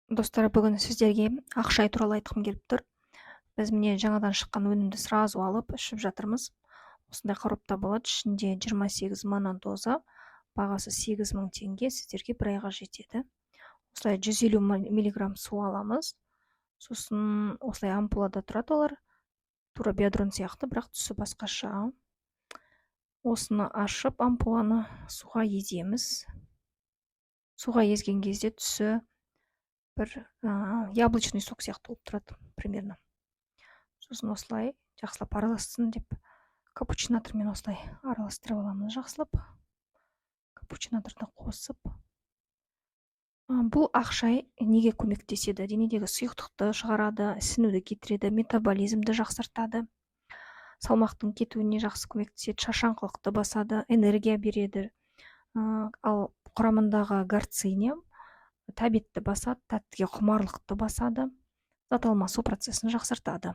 Достар, бүгін сіздерге ақ шай туралы айтқым келіп тұр. Біз, міне, жаңадан шыққан өнімді сразу алып ішіп жатырмыз. Осындай коробка болады, ішінде 28 монодоза, бағасы 8000 теңге, сіздерге бір айға жетеді. Осылай 150 миллиграмм су аламыз, сосын осылай ампулада тұрады олар, тура Биодрон сияқты, бірақ түсі басқаша. Осыны ашып, ампуланы суға еземіз. Суға езген кезде түсі бір яблочный сок сияқты болып тұрады примерно. Сосын осылай жақсылап аралассын деп капучинатормен осылай араластырып аламыз, жақсылап капучинаторды қосып. Бұл ақ шай неге көмектеседі? Денедегі сұйықтықты шығарады, ісінуді кетіреді, метаболизмді жақсартады, салмақтың кетуіне жақсы көмектеседі, шаршаңқылықты басады, энергия береді. Ал құрамындағы гарциния тәбетті басады, тәттіге құмарлықты басады, зат алмасу процесін жақсартады.